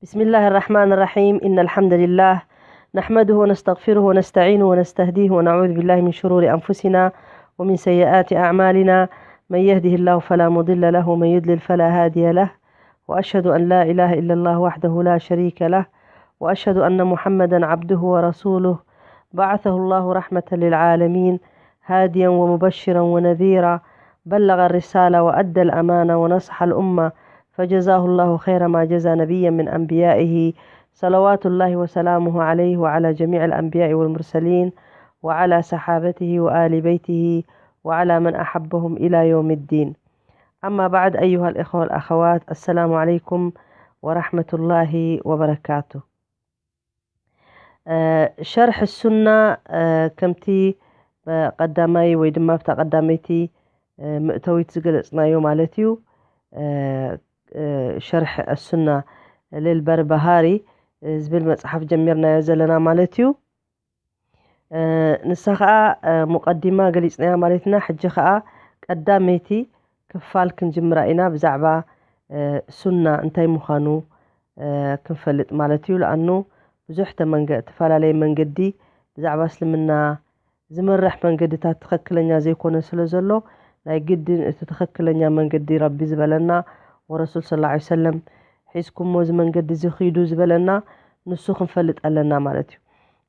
بسم الله الرحمن الرحيم. إن الحمد لله نحمده ونستغفره ونستعينه ونستهديه ونعوذ بالله من شرور أنفسنا ومن سيئات أعمالنا. من يهده الله فلا مضل له ومن يضلل فلا هادي له. وأشهد أن لا إله إلا الله وحده لا شريك له. وأشهد أن محمدا عبده ورسوله. بعثه الله رحمة للعالمين. هاديا ومبشرا ونذيرا. بلغ الرسالة وأدى الأمانة ونصح الأمة. فجزاه الله خير ما جزى نبيا من أنبيائه. صلوات الله وسلامه عليه وعلى جميع الأنبياء والمرسلين وعلى صحابته وآل بيته وعلى من أحبهم إلى يوم الدين. أما بعد، أيها الإخوة والأخوات، السلام عليكم ورحمة الله وبركاته. ሸርሒ ሱና ከምቲ ቀዳማይ ወይ ድማ ኣብታ ቀዳመይቲ ምእተዊት ዝገለፅናዮ ማለት እዩ። ሸርሒ ሱና ልልበርባሃሪ ዝብል መፅሓፍ ጀሚርናዮ ዘለና ማለት እዩ። ንሳ ከዓ ሙቀዲማ ገሊፅናያ ማለት ኢና። ሕጂ ከዓ ቀዳመይቲ ክፋል ክንጅምራ ኢና፣ ብዛዕባ ሱና እንታይ ምዃኑ ክንፈልጥ ማለት እዩ። ለኣኑ ብዙሕ ተመንገ እተፈላለየ መንገዲ ብዛዕባ እስልምና ዝመርሕ መንገድታት ትኽክለኛ ዘይኮነ ስለ ዘሎ፣ ናይ ግድን እቲ ትኽክለኛ መንገዲ ረቢ ዝበለና ወረሱል ስለ ላ ሰለም ሒዝኩሞ እዚ መንገዲ እዚ ኺዱ ዝበለና ንሱ ክንፈልጥ ኣለና ማለት እዩ።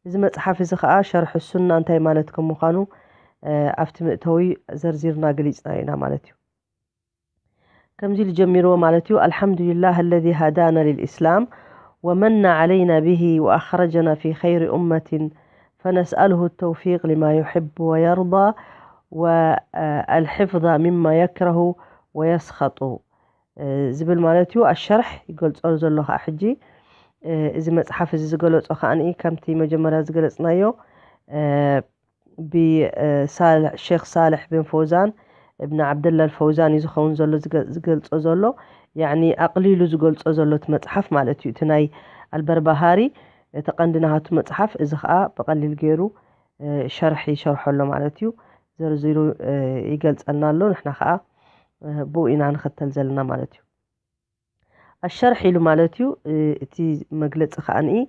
እዚ መፅሓፍ እዚ ከዓ ሸርሒ ሱና እንታይ ማለት ከም ምዃኑ ኣብቲ ምእተዊ ዘርዚርና ገሊፅና ኢና ማለት እዩ። ከምዚ ኢሉ ጀሚርዎ ማለት እዩ። الحمد لله الذي هدانا للإسلام ومن علينا به وأخرجنا في خير أمة فنسأله التوفيق لما يحب ويرضى والحفظ مما يكره ويسخط ዝብል ማለት እዩ። ኣሸርሕ ይገልጾ ዘሎ ከዓ ሕጂ እዚ መፅሓፍ እዚ ዝገለጾ ከዓ ከምቲ መጀመርያ ዝገለፅናዮ ብሳልሕ ሼክ ሳልሕ ብን ፈውዛን እብን ዓብደላ ኣልፈውዛን እዩ ዝኸውን ዘሎ ዝገ- ዝገልጾ ዘሎ። ያኒ ኣቕሊሉ ዝገልጾ ዘሎ እቲ መጽሓፍ ማለት እዩ። እቲ ናይ ኣልበርባሃሪ እቲ ቀንዲ ናሃቱ መጽሓፍ፣ እዚ ኸኣ ብቐሊል ገይሩ ሸርሒ ይሸርሖ ኣሎ ማለት እዩ። ዘርዚሩ ይገልጸልና ኣሎ፣ ንሕና ኸኣ ብኡ ኢና ንኸተል ዘለና ማለት እዩ። ኣሸርሕ ኢሉ ማለት እዩ። እቲ መግለጺ ከኣ ንኢ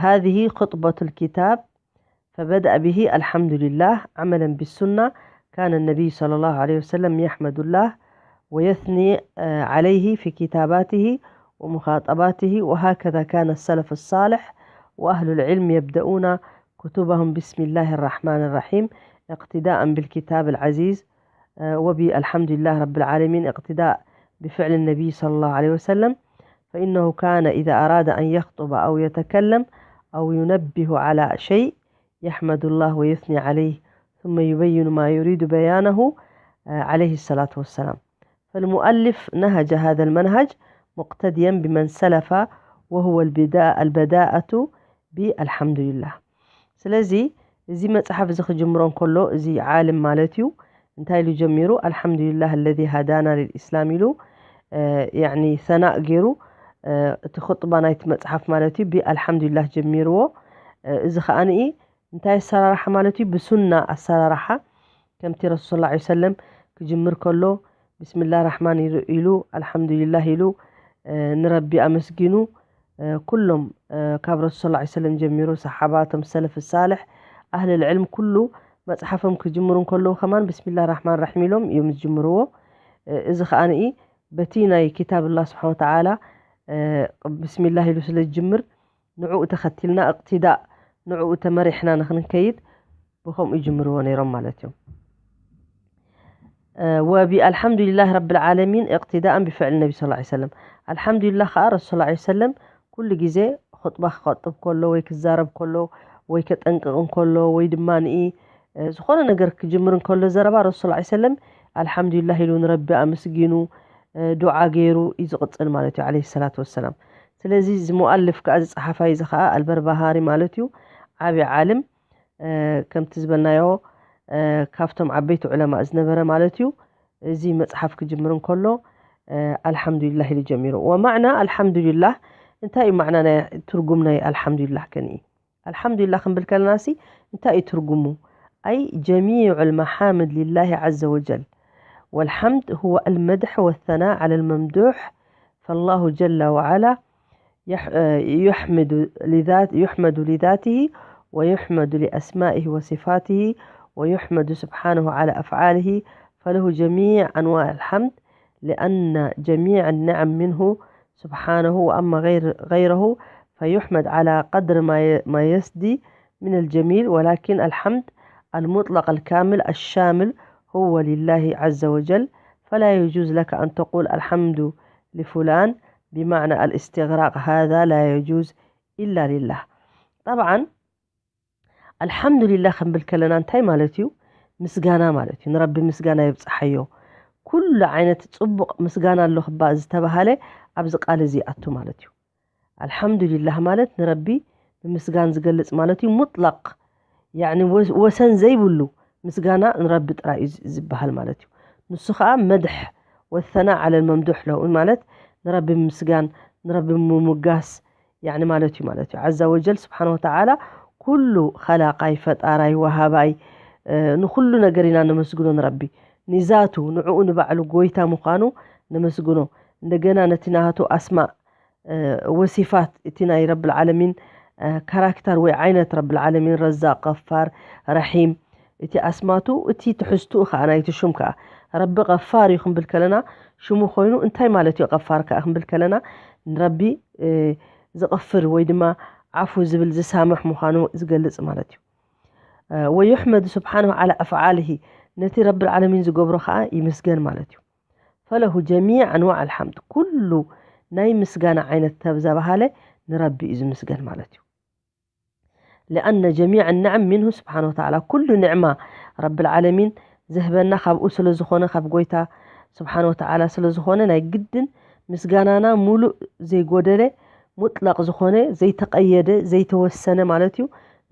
هذه خطبة الكتاب فبدأ به الحمد لله عملا بالسنة. كان النبي صلى الله عليه وسلم يحمد الله ويثني عليه في كتاباته ومخاطباته، وهكذا كان السلف الصالح وأهل العلم يبدأون كتبهم بسم الله الرحمن الرحيم اقتداء بالكتاب العزيز وبالحمد لله رب العالمين اقتداء بفعل النبي صلى الله عليه وسلم، فإنه كان إذا أراد أن يخطب أو يتكلم أو ينبه على شيء يحمد الله ويثني عليه ثم يبين ما يريد بيانه عليه الصلاة والسلام. فالمؤلف نهج هذا المنهج مقتديا بمن سلف وهو البداءة بالحمد لله. ስለዚ እዚ መጽሓፍ እዚ ክጅምሮ እንከሎ እዚ ዓልም ማለት እዩ እንታይ ኢሉ ጀሚሩ? الحمد لله الذي هدانا للإسلام ኢሉ ያኒ ሰናእ ገይሩ እቲ ኹጥባ ናይቲ መጽሓፍ ማለት እዩ ብኣልሓምዱሊላህ ጀሚርዎ። እዚ ከኣ ንኢ እንታይ ኣሰራርሓ ማለት እዩ? ብሱና ኣሰራርሓ ከምቲ ረሱል ሰለላሁ ዐለይሂ ወሰለም ክጅምር ከሎ ብስሚላህ ራሕማን ኢሉ ኣልሓምዱሊላህ ኢሉ ንረቢ ኣመስጊኑ ኩሎም ካብ ረሱል ሰለላሁ ዐለይሂ ወሰለም ጀሚሩ ሰሓባ፣ እቶም ሰለፍ ሳልሕ፣ ኣህለል ዕልም ኩሉ መፅሓፎም ክጅምሩ እንከለዉ ከማን ብስሚላህ ራሕማን ራሒም ኢሎም እዮም ዝጅምርዎ። እዚ ከኣ ንኢ በቲ ናይ ኪታብ ኣላህ ስብሓን ወተዓላ ብስሚላህ ኢሉ ስለ ዝጅምር ንዕኡ ተኸቲልና እቅትዳእ ንዕኡ ተመሪሕና ንክንከይድ ብከምኡ ይጅምርዎ ነይሮም ማለት እዮም። وبالحمد لله رب العالمين اقتداء بفعل النبي صلى الله عليه وسلم. ኣልሓምዱሊላህ ከዓ ረሱል ሰለላሁ ዐለይሂ ወሰለም ኩሉ ግዜ ኹጥባ ክኸጥብ ከሎ ወይ ክዛረብ ከሎ ወይ ከጠንቅቕ እንከሎ ወይ ድማ ንኢ ዝኾነ ነገር ክጅምር እንከሎ ዘረባ ረሱል ሰለላሁ ዐለይሂ ወሰለም ኣልሓምዱሊላህ ኢሉ ንረቢ ኣመስጊኑ ዱዓ ገይሩ እዩ ዝቕፅል ማለት እዩ ዐለይሂ ሰላቱ ወሰላም። ስለዚ እዚ ሙኣልፍ ከዓ እዚ ፀሓፋይ እዚ ከዓ ኣልበርባሃሪ ማለት እዩ ዓብዪ ዓልም ከምቲ ዝበልናዮ ካብቶም ዓበይቲ ዑለማ ዝነበረ ማለት እዩ። እዚ መፅሓፍ ክጅምር እንከሎ ኣልሓምዱሊላህ ኢሉ ጀሚሩ። ወማዕና ኣልሓምዱሊላህ እንታይ እዩ? ማዕና ናይ ትርጉም ናይ ኣልሓምዱሊላህ ከንኢ ኣልሓምዱሊላህ ክንብል ከለና ሲ እንታይ እዩ ትርጉሙ? أي جميع المحامد لله عز وجل والحمد هو المدح والثناء على الممدوح فالله جل وعلا يح- يحمد لذات يحمد لذاته، ويحمد لأسمائه وصفاته، ويحمد سبحانه على أفعاله، فله جميع أنواع الحمد، لأن جميع النعم منه سبحانه، وأما غير غيره فيحمد على قدر ما ي- ما يسدي من الجميل، ولكن الحمد المطلق الكامل الشامل هو لله عز وجل، فلا يجوز لك أن تقول الحمد لفلان بمعنى الاستغراق، هذا لا يجوز إلا لله. طبعا الحمد لله ክንብል ከለና እንታይ ማለት እዩ? ምስጋና ማለት እዩ። ንረቢ ምስጋና የብጽሓዮ። ኩሉ ዓይነት ጽቡቕ ምስጋና ኣሎ ክባ ዝተባሃለ ኣብዚ ቃል እዚ ይኣቱ ማለት እዩ። ኣልሓምዱሊላህ ማለት ንረቢ ብምስጋን ዝገልጽ ማለት እዩ። ሙጥለቕ፣ ያዕኒ ወ- ወሰን ዘይብሉ ምስጋና ንረቢ ጥራይ እዩ ዝ- ዝበሃል ማለት እዩ። ንሱ ኸኣ መድሕ ወሰና ዓለል መምዱሕ ለሁ ማለት ንረቢ ምስጋን፣ ንረቢ ምምጋስ ያዕኒ ማለት እዩ ማለት እዩ። ዓዛ ወጀል ስብሓን ወተዓላ ኩሉ ኸላቓይ፣ ፈጣራይ፣ ወሃባይ፣ እ፣ ንኹሉ ነገር ኢና ነመስግኖ ንረቢ። ንዛቱ፣ ንዕኡ ንባዕሉ ጎይታ ምዃኑ ነመስግኖ። እንደገና ነቲ ናቱ ኣስማእ፣ እ፣ ወሲፋት፣ እቲ ናይ ረብል ዓለሚን፣ እ፣ ካራክተር ወይ ዓይነት ረብል ዓለሚን፣ ረዛቅ፣ ገፋር፣ ረሒም፣ እቲ ኣስማቱ፣ እቲ ትሕዝትኡ ከኣ ናይቲ ሹም ከኣ ረቢ ገፋር እዩ ክንብል ከለና ሽሙ ኮይኑ እንታይ ማለት እዩ? ገፋር ከኣ ክንብል ከለና ንረቢ፣ እ፣ ዝቕፍር ወይ ድማ ዓፉ ዝብል ዝሳምሕ ምዃኑ ዝገልጽ ማለት እዩ። እ፣ ወዩሕመዱ ስብሓንሁ ዓላ ኣፍዓልሂ፣ ነቲ ረብል ዓለሚን ዝገብሮ ከኣ ይምስገን ማለት እዩ። ፈለሁ ጀሚዕ ኣንዋዕ ኣልሓምድ፣ ኩሉ ናይ ምስጋና ዓይነት ተብዛባሃለ ንረቢ እዩ ዝምስገን ማለት እዩ። لأن جميع النعم منه سبحانه وتعالى، ኩሉ ንዕማ ረብል ዓለሚን ዝህበና ካብኡ ስለ ዝኾነ፣ ካብ ጎይታ ስብሓን ወተዓላ ስለ ዝኾነ ናይ ግድን ምስጋናና ሙሉእ ዘይጎደለ ሙጥለቕ ዝኾነ ዘይተቐየደ ዘይተወሰነ ማለት እዩ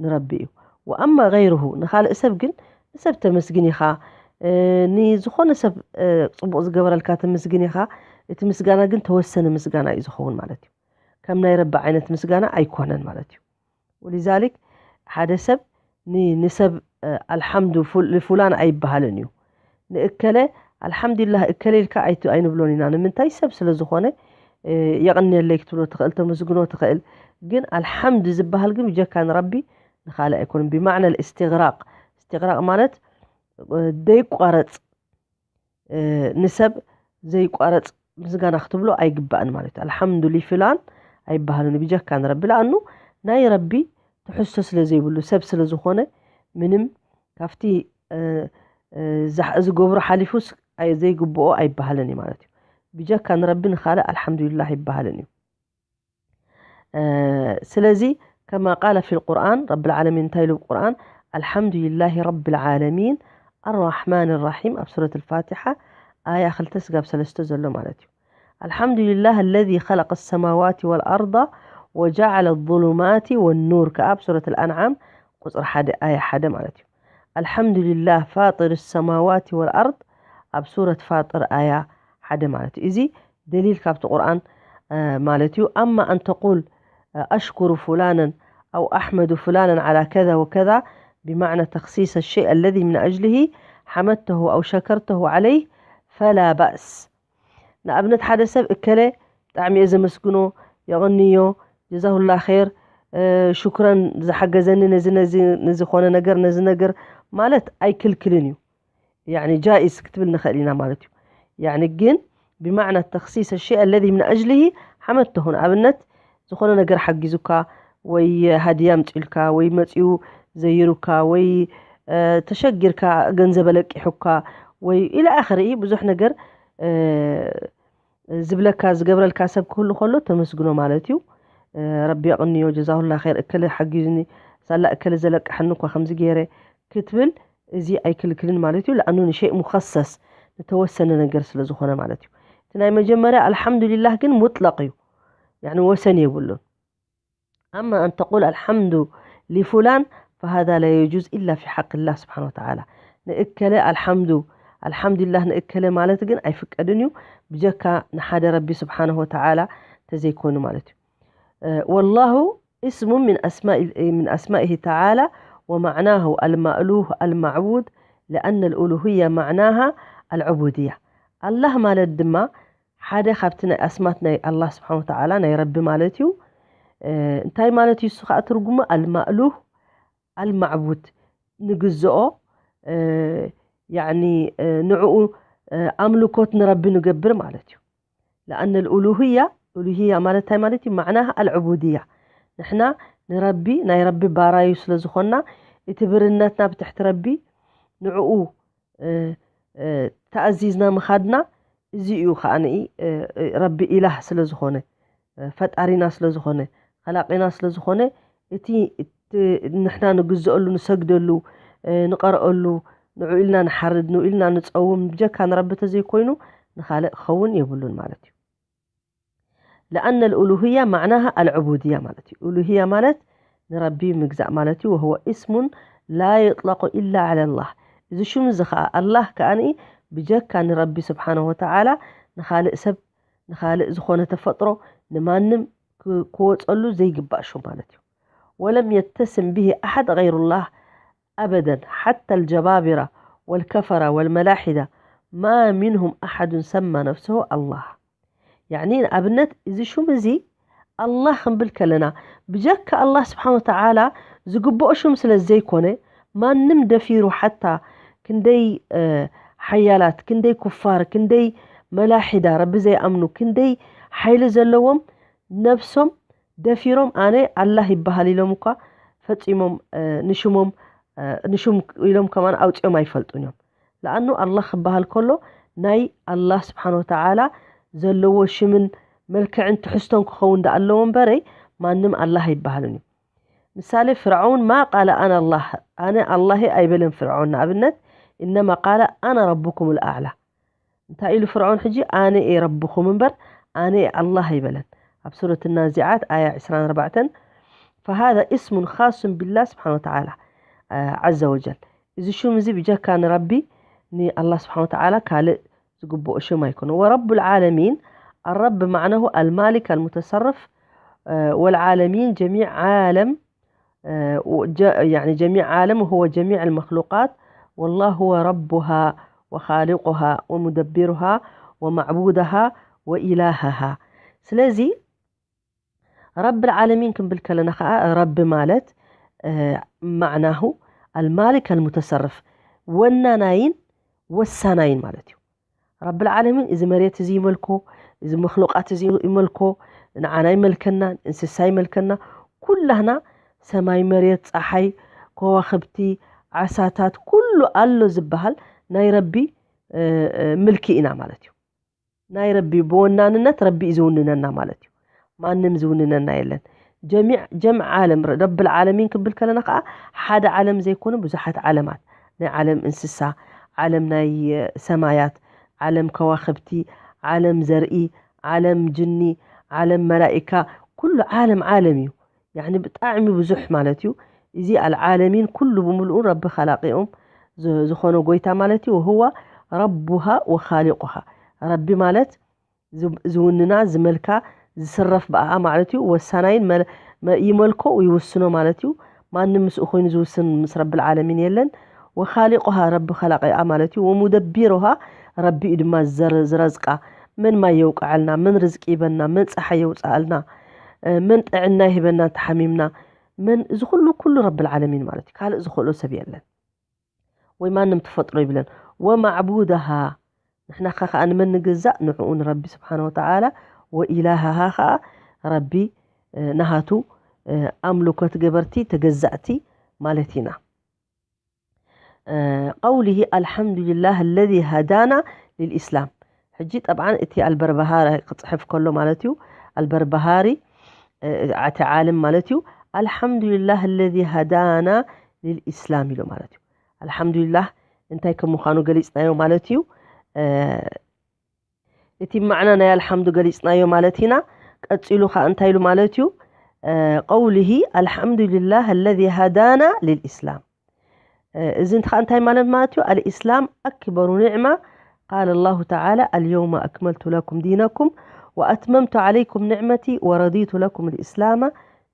ንረቢ እዩ። ወኣማ ገይርሁ ንኻልእ ሰብ ግን ንሰብ ተመስግን ኢኻ፣ እ፣ ንዝኾነ ሰብ፣ እ፣ ጽቡቕ ዝገበረልካ ተመስግን ኢኻ። እቲ ምስጋና ግን ተወሰነ ምስጋና እዩ ዝኸውን ማለት እዩ። ከም ናይ ረቢ ዓይነት ምስጋና ኣይኮነን ማለት እዩ። ወሊዛሊክ ሓደ ሰብ ን- ንሰብ፣ እ፣ ኣልሓምዱ ፉል- ንፉላን ኣይበሃልን እዩ። ንእከለ ኣልሓምዱሊላህ እከለ ኢልካ ኣይት- ኣይንብሎን ኢና። ንምንታይ? ሰብ ስለ ዝኾነ፣ እ፣ የቕንየለይ ክትብሎ ትኽእል፣ ተመስግኖ ትኽእል። ግን ኣልሓምድ ዝበሃል ግን ብጀካ ንረቢ ንኻልእ ኣይኮነን። ብማዕና እስትግራቅ፣ እስትግራቅ ማለት፣ እ፣ ደይቋረጽ፣ እ፣ ንሰብ ዘይቋረጽ ምስጋና ክትብሎ ኣይግባእን ማለት እዩ። ኣልሓምዱ ሊፍላን ኣይበሃልን ብጀካ ንረቢ። ለኣኑ ናይ ረቢ ትሕዝቶ ስለ ዘይብሉ፣ ሰብ ስለ ዝኾነ፣ ምንም ካብቲ፣ እ፣ እ፣ ዛሕ- ዝገብሮ ሓሊፉስ ኣይ- ዘይግብኦ ኣይበሃልን እዩ ማለት እዩ። ብጀካ ንረቢ ንኻልእ ኣልሓምዱሊላህ ኣይበሃልን እዩ። እ፣ ስለዚ ከማ ቃለ ፊል ቁርኣን፣ ረብል ዓለሚን እንታይ ኢሉ ኣብ ቁርኣን? ኣልሓምዱሊላሂ ረብል ዓለሚን ኣራሕማን ራሒም፣ ኣብ ሱረት ኣልፋቲሓ ኣያ ክልተ ስጋብ ሰለስተ ዘሎ ማለት እዩ። ኣልሓምዱሊላህ ኣለዚ ኸለቀ ሰማዋቲ ወልኣርዳ ወጀዓለ ዙሉማቲ ወኑር ከኣ ኣብ ሱረት ኣልኣንዓም ቁጽሪ ሓደ ኣያ ሓደ ማለት እዩ። ኣልሓምዱሊላህ ፋጢር ሰማዋቲ ወልኣርድ ኣብ ሱረት ፋጢር ኣያ ሓደ ማለት እዩ። እዚ ደሊል ካብቲ ቁርኣን፣ እ፣ ማለት እዩ። ኣማ ኣን ተቁል፣ እ፣ ኣሽኩሩ ፉላነን ኣው ኣሕመዱ ፉላነን ዓላ ከዛ ወከዛ ብማዕና ተኽሲስ ሸይ ኣለዚ ምን ኣጅልሂ ሓመድተሁ ኣው ሸከርተሁ ዓለይህ ፈላ ባእስ። ንኣብነት ሓደ ሰብ እከለ ብጣዕሚ እየ ዘመስግኖ፣ የቕንዮ፣ ጀዛሁላ ኸይር፣ እ፣ ሹክረን ዝሓገዘኒ ነዚ ነዚ ንዝኾነ ነገር ነዚ ነገር ማለት ኣይክልክልን እዩ። ያዕኒ ጃኢዝ ክትብል ንኽእል ኢና ማለት እዩ። ያዕኒ ግን ብማዕና ተኽሲስ ሸይ ኣለዚ ምን ኣጅልሂ ሓመድተሁ፣ ንኣብነት ዝኾነ ነገር ሓጊዙካ ወይ ሃድያ ኣምጺኡልካ ወይ መጺኡ ዘይሩካ ወይ፣ እ፣ ተሸጊርካ ገንዘብ ኣለቂሑካ ወይ ኢለ ኣኽርኢ ብዙሕ ነገር፣ እ፣ ዝብለካ ዝገብረልካ ሰብ ክህሉ ከሎ ተመስግኖ ማለት እዩ። እ፣ ረቢ የቕንዮ፣ ጀዛሁላ ኸይር፣ እከለ ሓጊዙኒ፣ ሳላ እከለ ዘለቅሐኒ እኳ ከምዚ ገይረ ክትብል እዚ ኣይክልክልን ማለት እዩ። ለኣኑ ንሸይ ሙኸሰስ ንተወሰነ ነገር ስለ ዝኾነ ማለት እዩ። እቲ ናይ መጀመርያ ኣልሓምዱሊላህ ግን ሙጥለቕ እዩ፣ ያዕኒ ወሰን የብሉን። ኣማ ኣን ተቁል ኣልሓምዱ ሊፉላን ፈሃዛ ላ የጁዝ ኢላ ፊ ሓቅላህ ስብሓን ወተዓላ። ንእከለ ኣልሓምዱ ኣልሓምዱሊላህ ንእከለ ማለት ግን ኣይፍቀድን እዩ ብጀካ ንሓደ ረቢ ስብሓንሁ ወተዓላ ተዘይኮይኑ ማለት እዩ። እ፣ ወላሁ እስሙ ምን ኣስማኢ- ምን ኣስማኢሂ ተዓላ ወማዕናሁ ኣልማእሉህ ኣልማዕቡድ ለኣነ ልኡሉህያ ማዕናሃ ኣልዕቡድያ። ኣላህ ማለት ድማ ሓደ ካብቲ ናይ ኣስማት ናይ ኣላህ ስብሓን ወተዓላ ናይ ረቢ ማለት እዩ። እንታይ ማለት እዩ እሱ ከዓ ትርጉሙ? ኣልማእሉህ ኣልማዕቡድ፣ ንግዝኦ፣ ያኒ ንዕኡ ኣምልኮት ንረቢ ንገብር ማለት እዩ። ለኣነ ልኡሉህያ፣ ኡሉህያ ማለት እንታይ ማለት እዩ? ማዕና ኣልዕቡድያ። ንሕና ንረቢ ናይ ረቢ ባራዩ ስለ ዝኾንና፣ እቲ ብርነትና ብትሕቲ ረቢ ንዕኡ ተኣዚዝና ምኻድና፣ እዚ እዩ ከዓ ረቢ ኢላህ ስለ ዝኾነ፣ ፈጣሪና ስለ ዝኾነ፣ ኸላቂና ስለ ዝኾነ፣ እቲ ንሕና ንግዘአሉ፣ ንሰግደሉ፣ ንቐርአሉ፣ ንዑ ኢልና ንሓርድ፣ ንዑ ኢልና ንፀውም ብጀካ ንረቢ ተዘይኮይኑ ንኻልእ ክኸውን የብሉን ማለት እዩ። ለኣነ ልኡሉህያ ማዕናሃ ኣልዕቡድያ ማለት እዩ። ኡሉህያ ማለት ንረቢ ምግዛእ ማለት እዩ። ወህወ እስሙን ላ ዩጥለቁ ኢላ ዓላ ላህ። እዚ ሽም እዚ ከዓ ኣላህ ከኣኒ ብጀካ ንረቢ ስብሓንሁ ወተዓላ ንኻልእ ሰብ፣ ንኻልእ ዝኾነ ተፈጥሮ፣ ንማንም ክወፀሉ ዘይግባእ ሽም ማለት እዩ። ወለም የተስም ብሂ ኣሓድ ገይሩላህ ኣበደን ሓታ ልጀባቢራ ወልከፈራ ወልመላሒዳ ማ ሚንሁም ኣሓዱን ሰማ ነፍሰሁ ኣላህ። ያዕኒ ንኣብነት እዚ ሹም እዚ ኣላህ ክንብል ከለና ብጀካ ኣላህ ስብሓን ወተዓላ ዝግብኦ ሹም ስለ ዘይኮነ ማንም ደፊሩ ሓታ ክንደይ ሓያላት ክንደይ ኩፋር ክንደይ መላሒዳ ረቢ ዘይኣምኑ ክንደይ ሓይሊ ዘለዎም ነብሶም ደፊሮም ኣነ ኣላህ ይበሃል ኢሎም እኳ ፈጺሞም ንሽሞም ንሹም ኢሎም ከማን ኣውፂኦም ኣይፈልጡን እዮም። ለኣኑ ኣላህ ክበሃል ከሎ ናይ ኣላህ ስብሓን ወተዓላ ዘለዎ ሽምን መልክዕን ትሕዝቶን ክኸውን ዳ ኣለዎ እምበረይ ማንም ኣላህ ኣይበሃልን እዩ። ምሳሌ ፍርዓውን ማ ቃለ ኣነ ኣላህ ኣነ ኣላህ ኣይበለን ፍርዓውን ንኣብነት እነማ ቃለ ኣነ ረብኩም ልኣዕላ እንታይ ኢሉ ፍርዖን ሕጂ ኣነ እየ ረብኹም እምበር ኣነ እየ ኣላህ ኣይበለን። ኣብ ሱረት ናዚዓት ኣያ ዕስራን ኣርባዕተን فهذا اسم خاص بالله سبحانه وتعالى عز وجل። እዚ ሽም እዚ ብጀካ ንረቢ ንኣላህ ስብሓን ወተዓላ ካልእ ዝግብኦ ሽም ኣይኮነ። ወረቡ ልዓለሚን ኣረብ ማዕነሁ ኣልማሊክ ኣልሙተሰርፍ ወልዓለሚን ጀሚዕ ዓለም يعني جميع عالم هو جميع المخلوقات والله هو ربها وخالقها ومدبرها ومعبودها وإلهها. ስለዚ ረብ ዓለሚን ክንብል ከለና ከዓ ረቢ ማለት ማዕናሁ ኣልማሊክ ኣልሙተሰርፍ ወናናይን ወሳናይን ማለት እዩ። ረብል ዓለሚን እዚ መሬት እዚ ይመልኮ፣ እዚ መክሉቃት እዚ ይመልኮ፣ ንዓና ይመልከና፣ እንስሳ ይመልከና፣ ኩላህና ሰማይ መሬት፣ ፀሓይ፣ ከዋኽብቲ፣ ዓሳታት፣ ኩሉ ኣሎ ዝበሃል ናይ ረቢ ምልኪ ኢና ማለት እዩ። ናይ ረቢ ብወናንነት ረቢ እዩ ዝውንነና ማለት እዩ። ማንም ዝውንነና የለን። ጀሚዕ ጀምዕ ዓለም ረብል ዓለሚን ክብል ከለና ከዓ ሓደ ዓለም ዘይኮኑ ብዙሓት ዓለማት ናይ ዓለም እንስሳ፣ ዓለም ናይ ሰማያት፣ ዓለም ከዋኽብቲ፣ ዓለም ዘርኢ፣ ዓለም ጅኒ፣ ዓለም መላኢካ፣ ኩሉ ዓለም ዓለም እዩ። ያኒ ብጣዕሚ ብዙሕ ማለት እዩ። እዚ ኣልዓለሚን ኩሉ ብምልኡ ረቢ ኸላቂኦም ዝኾነ ጎይታ ማለት እዩ። ወህዋ ረቡሃ ወኻሊቁሃ ረቢ ማለት ዝውንና ዝመልካ ዝስረፍ ብኣኣ ማለት እዩ። ወሳናይን ይመልኮ ይውስኖ ማለት እዩ። ማንም ምስኡ ኮይኑ ዝውስን ምስ ረብል ዓለሚን የለን። ወኻሊቁሃ ረቢ ኸላቂኣ ማለት እዩ። ወሙደቢሩሃ ረቢ እዩ ድማ ዝረዝቃ። መን ማይ የውቅዐልና፣ መን ርዝቂ ይበና፣ መን ፀሓይ የውፅኣልና፣ መን ጥዕና ይህበና እንተሓሚምና፣ መን እዚ ኩሉ ኩሉ ረብል ዓለሚን ማለት እዩ። ካልእ ዝኽእሎ ሰብ የለን። ወይ ማንም ተፈጥሮ ይብለን። ወማዕቡዳሃ ንሕና ከ ከዓ ንመን ንግዛእ? ንዕኡ ንረቢ ስብሓን ወተዓላ። ወኢላሃሃ ከዓ ረቢ ናሃቱ ኣምልኮት ገበርቲ ተገዛእቲ ማለት ኢና። ቀውሊሂ ኣልሓምዱሊላህ ለዚ ሃዳና ሊልኢስላም። ሕጂ ጠብዓን እቲ ኣልበርባሃሪ ክፅሕፍ ከሎ ማለት እዩ። ኣልበርባሃሪ እቲ ዓለም ማለት እዩ። ኣልሓምዱሊላህ ለዚ ሃዳና ሊልኢስላም ኢሉ ማለት እዩ። ኣልሓምዱሊላህ እንታይ ከም ምዃኑ ገሊፅናዮ ማለት እዩ። እቲ ማዕና ናይ ኣልሓምዱ ገሊፅናዮ ማለት ኢና። ቀፂሉ ከዓ እንታይ ኢሉ ማለት እዩ። ቀውሊሂ ኣልሓምዱሊላህ ለዚ ሃዳና ሊልኢስላም። እዚ እንት እንታይ ማለት ማለት እዩ። ኣልኢስላም ኣክበሩ ኒዕማ ቃል ላሁ ተዓላ ኣልየውመ ኣክመልቱ ለኩም ዲነኩም ወኣትመምቱ ዓለይኩም ኒዕመቲ ወረዲቱ ለኩም ልኢስላመ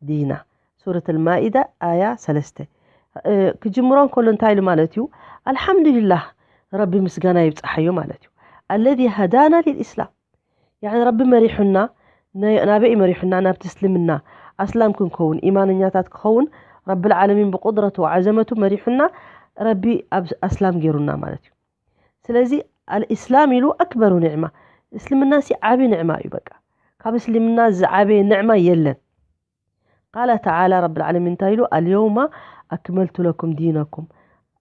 ዲና። ሱረት ልማኢዳ ኣያ ሰለስተ። ክጅምሮ እንከሎ እንታይ ኢሉ ማለት እዩ። ኣልሓምዱሊላህ ረቢ ምስጋና ይብፅሓዮ ማለት እዩ። ኣለዚ ሃዳና ሊልኢስላም ያኒ ረቢ መሪሑና፣ ነ-፣ ናበይ መሪሑና? ናብቲ እስልምና፣ ኣስላም ክንከውን፣ ኢማነኛታት ክኸውን ረብል ዓለሚን ብቁድረቱ ወዓዘመቱ መሪሑና። ረቢ ኣብ ኣስላም ገይሩና ማለት እዩ። ስለዚ ኣልእስላም ኢሉ ኣክበሩ ኒዕማ፣ እስልምና ሲ ዓቢ ኒዕማ እዩ። በቃ ካብ እስልምና ዝዓበየ ኒዕማ የለን። ቃለ ተዓላ ረብል ዓለሚን እንታይ ኢሉ? ኣልየውመ ኣክመልቱ ለኩም ዲነኩም፣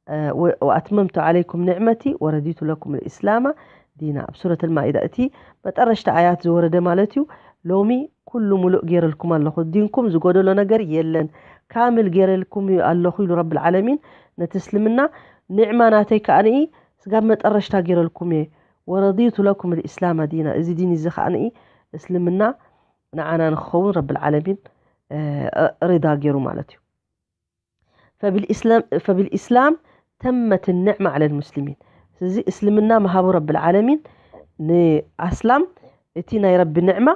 እ፣ ወ-፣ ወኣትመምቱ ዓለይኩም ኒዕመቲ ወረዲቱ ለኩም ልእስላመ ዲና። ኣብ ሱረት ልማኢዳ እቲ መጠረሽታ ኣያት ዝወረደ ማለት እዩ። ሎሚ ኩሉ ሙሉእ ገይረልኩም ኣለኹ፣ ዲንኩም ዝጎደሎ ነገር የለን፣ ካምል ገይረልኩም ኣለኹ ኢሉ ረብል ዓለሚን። ነቲ እስልምና ኒዕማ ናተይ ከኣ ንኢ ስጋብ መጠረሽታ ገይረልኩም እየ። ወረዲቱ ለኩም ልእስላመ ዲና፣ እዚ ዲን እዚ ከኣ ንኢ እስልምና ንዓና ንክኸውን ረብል ዓለሚን፣ እ፣ ሪዳ ገይሩ ማለት እዩ። ፈብልእስላም፣ ፈብልእስላም ተመት ኒዕማ ዓለ ልሙስሊሚን። እዚ እስልምና መሃቡ ረብል ዓለሚን ንኣስላም እቲ ናይ ረቢ ኒዕማ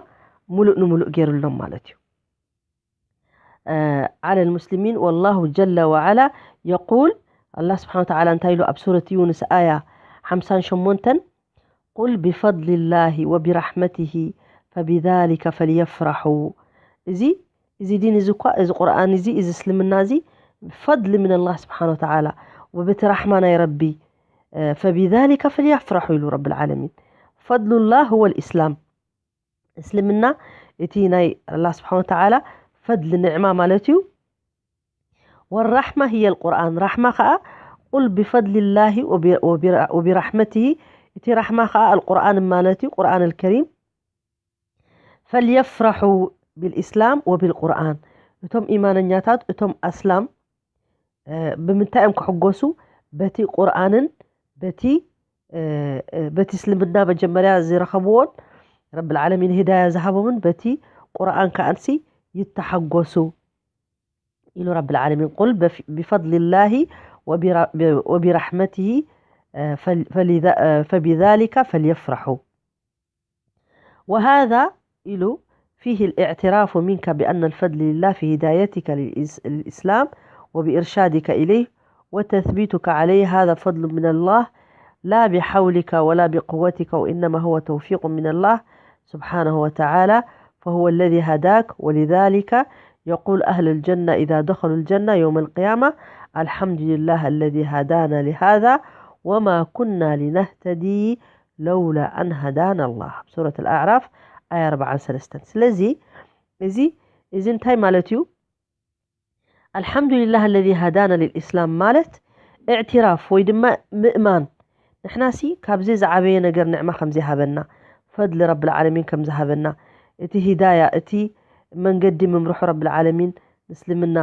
ሙሉእ ንሙሉእ ገይሩሎም ማለት እዩ። እ፣ ዓለ ልሙስሊሚን ወላሁ ጀለ ወዓላ የቁል፣ ኣላህ ስብሓን ወተዓላ እንታይ ኢሉ ኣብ ሱረት ዩንስ ኣያ ሓምሳን ሸሞንተን፣ ቁል ቢፈድሊላሂ ወቢራሕመቲሂ ፈቢዛሊከ ፈልየፍራሑ። እዚ፣ እዚ ዲን እዚ እኳ፣ እዚ ቁርኣን እዚ፣ እዚ እስልምና እዚ ብፈድሊ ምን ኣላህ ስብሓን ወተዓላ፣ ወበቲ ራሕማ ናይ ረቢ፣ እ፣ ፈቢዛሊከ ፈልየፍራሑ ኢሉ ረብል ዓለሚን። ፈድሉላህ ሁወ ልእስላም። እስልምና እቲ ናይ ኣላህ ስብሓን ወተዓላ ፈድሊ ኒዕማ ማለት እዩ። ወራሕማ ህየ ልቁርኣን፣ ራሕማ ኸዓ ቁል ቢፈድሊላሂ ወቢ-፣ ወቢራ-፣ ወቢራሕመቲሂ፣ እቲ ራሕማ ኸዓ ኣልቁርኣን ማለት እዩ፣ ቁርኣን ኣልከሪም። ፈልየፍራሑ ቢልእስላም ወቢልቁርኣን፣ እቶም ኢማነኛታት፣ እቶም ኣስላም፣ እ፣ ብምንታይ እዮም ክሕጎሱ? በቲ ቁርኣንን በቲ፣ እ፣ እ፣ በቲ እስልምና መጀመርያ ዝረኸብዎን ረብል ዓለሚን ሂዳያ ዝሃቦምን በቲ ቁርኣን ከኣንሲ ይተሓጎሱ ኢሉ ረብል ዓለሚን። ቁል በፍ-፣ ቢፈድሊላሂ ወቢራ-፣ ቢ-፣ ወቢራሕመቲሂ፣ እ፣ ፈል-፣ ፈሊዛ-፣ እ፣ ፈቢዛሊከ ፈልየፍራሑ። وهذا إلو فيه الاعتراف منك بأن الفضل لله في هدايتك للإس-، للإسلام وبإرشادك إليه وتثبيتك عليه، هذا فضل من الله لا بحولك ولا بقوتك، وإنما هو توفيق من الله سبحانه وتعالى، فهو الذي هداك، ولذلك يقول أهل الجنة إذا دخلوا الجنة يوم القيامة: الحمد لله الذي هدانا لهذا وما كنا لنهتدي لولا أن هدانا الله. ሱረት ኣልኣዕራፍ ኣያ ኣርብዓን ሰለስተን። ስለዚ እዚ፣ እዚ እንታይ ማለት እዩ? ኣልሓምዱሊላህ ኣለዚ ሃዳና ልልእስላም ማለት እዕትራፍ ወይ ድማ ምእማን፣ ንሕናሲ ካብዚ ዝዓበየ ነገር ንዕማ ከም ዘይሃበና፣ ፈድሊ ረብል ዓለሚን ከም ዝሃበና፣ እቲ ሂዳያ፣ እቲ መንገዲ ምምርሑ ረብል ዓለሚን ምስልምና፣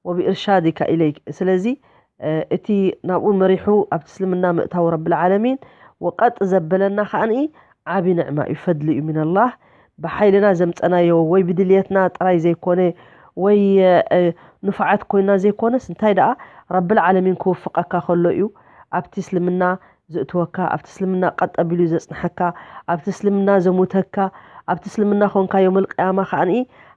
ወብኢርሻዲካ ኢለይክ። ስለዚ፣ እ፣ እቲ ናብኡ መሪሑ ኣብቲ እስልምና ምእታው ረብል ዓለሚን ወቀጥ ዘበለና ከኣኒ ዓቢ ንዕማ እዩ፣ ፈድሊ እዩ ሚነላህ። ብሓይልና ዘምጸናዮ ወይ ብድልየትና ጥራይ ዘይኮነ፣ ወይ፣ እ፣ ንፉዓት ኮይና ዘይኮነስ፣ እንታይ ደኣ ረብል ዓለሚን ክውፍቐካ ከሎ እዩ ኣብቲ እስልምና ዘእትወካ፣ ኣብቲ እስልምና ቀጥ ኣቢሉ ዘጽንሐካ፣ ኣብቲ እስልምና ዘሙተካ፣ ኣብቲ እስልምና ኮንካ ዮመል ቅያማ ከኣኒ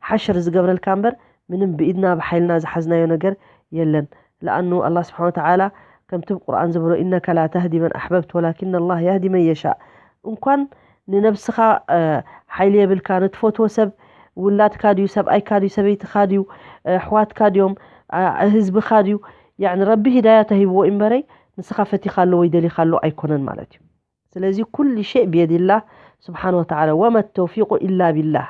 ሓሽር ዝገብረልካ እምበር፣ ምንም ብኢድና ብሓይልና ዝሓዝናዮ ነገር የለን። ለኣኑ ኣላህ ስብሓን ወተዓላ ከምቲ ብቁርኣን ዝበሎ፣ "ኢነከ ላ ተህዲ መን ኣሕበብት ወላኪን ኣላህ የህዲ መን የሻእ።" እንኳን ንነብስኻ፣ እ፣ ሓይሊ የብልካ፣ ንትፈትዎ ሰብ፣ ውላድካ ድዩ፣ ሰብኣይካ ድዩ፣ ሰበይትኻ ድዩ፣ እ፣ ኣሕዋትካ ድዮም፣ እ፣ ህዝብኻ ድዩ፣ ያዕኒ ረቢ ሂዳያ ተሂብዎ እምበረይ፣ ንስኻ ፈቲኻሉ ወይ ደሊኻሉ ኣይኮነን ማለት እዩ። ስለዚ ኩሉ ሸይ ብየድላህ ስብሓን ወተዓላ፣ ወመ ተውፊቁ ኢላ ቢላህ።